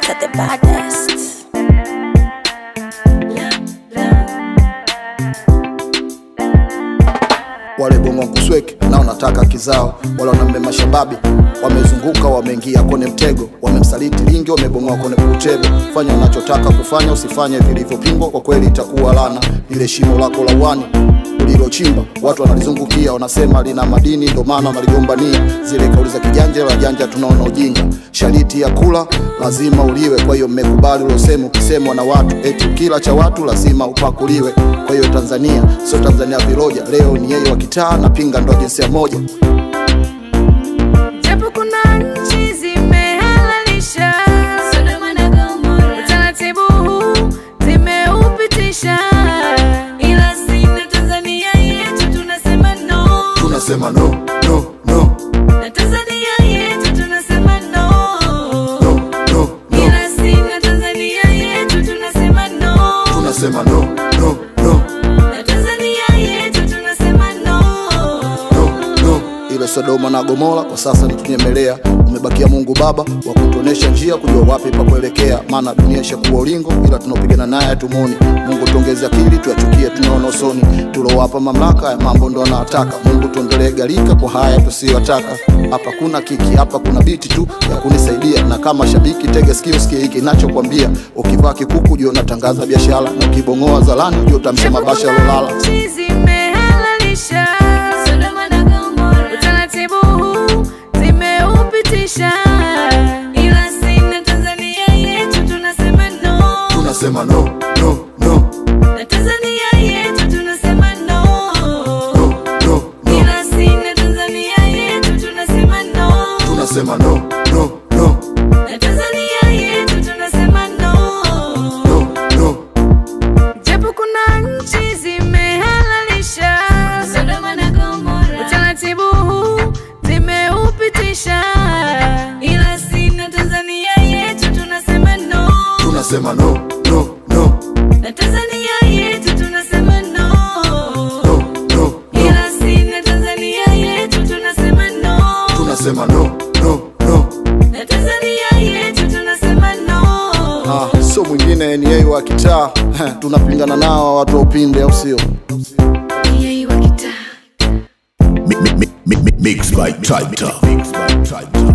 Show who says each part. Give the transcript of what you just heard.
Speaker 1: Taita the baddest.
Speaker 2: Wale bongo kusweke na wanataka kizao, wale wanambe mashababi wamezunguka, wameingia kwenye mtego, wamemsaliti lingi, wamebongoa kwenye kuchebe. Fanya unachotaka kufanya, usifanye vilivyopingwa, kwa kweli itakuwa lana. Ile shimo lako la uani ulilochimba watu wanalizungukia, wanasema lina madini, ndio maana wanaligombania. Zile kauli za kijanja la janja tunaona ujinga. Shariti ya kula lazima uliwe, kwa hiyo mmekubali ulosema ukisemwa na watu, eti kila cha watu lazima upakuliwe. Kwa hiyo Tanzania sio Tanzania viroja, leo ni yeye wa kitaa na pinga ndo jinsia moja.
Speaker 3: Japo kuna nchi zimehalalisha
Speaker 4: Sodoma na Gomora,
Speaker 3: utaratibu huu zimeupitisha,
Speaker 4: ila sina Tanzania yetu tunasema no.
Speaker 2: Tunasema no, no, no.
Speaker 4: Na Tanzania yetu tunasema no.
Speaker 2: No, no, no.
Speaker 4: Ila sina Tanzania yetu tunasema no.
Speaker 2: Tunasema no, no, no.
Speaker 4: Na Tanzania yetu tunasema no.
Speaker 2: No, no. Ile Sodoma na Gomora kwa sasa ni tunyemelea. Umebakia Mungu Baba wa kutuonesha njia, kujua wapi pa kuelekea, maana dunia ishakuwa ulingo, ila tunapigana naye hatumuoni. Mungu tuongeze akili, tuachukie tunaona usoni, tulowapa mamlaka ya mambo ndo anataka. Mungu tuondolee gharika kwa haya tusiyotaka. Hapa kuna kiki, hapa kuna biti tu ya kunisaidia, na kama shabiki tega sikio, sikie hiki ninachokwambia. Ukivaa kikuku jua unatangaza biashara, na ukibongoa zalani jua utamsema basha lolala.
Speaker 3: Nchi zimehalalisha
Speaker 4: Sodoma na Gomora,
Speaker 3: utaratibu huu zimeupitisha,
Speaker 4: ila sina Tanzania yetu tunasema no.
Speaker 2: Tunasema no, no, no.
Speaker 4: Na Tanzania yetu tunasema no.
Speaker 2: No, no, no.
Speaker 4: Ila sina Tanzania yetu tunasema no.
Speaker 2: Tunasema no, no, no.
Speaker 4: Na Tanzania yetu tunasema no.
Speaker 2: No, no.
Speaker 3: Japo kuna nchi zimehalalisha
Speaker 4: Sodoma na Gomora,
Speaker 3: utaratibu huu zimeupitisha,
Speaker 4: ila sina Tanzania yetu tunasema no.
Speaker 2: Tunasema no, no, no.
Speaker 4: Na Tanzania yetu tunasema no.
Speaker 2: No, no, no.
Speaker 4: Ila sina Tanzania yetu tunasema no.
Speaker 2: Tunasema no, no, no.
Speaker 4: Na Tanzania yetu tunasema no.
Speaker 2: Sio mwingine ni yeye wa kitaa. Tunapingana nao watu wa upinde, au sio?
Speaker 4: Yeye wa kitaa.
Speaker 5: Mixed by Taita. Mixed by Taita.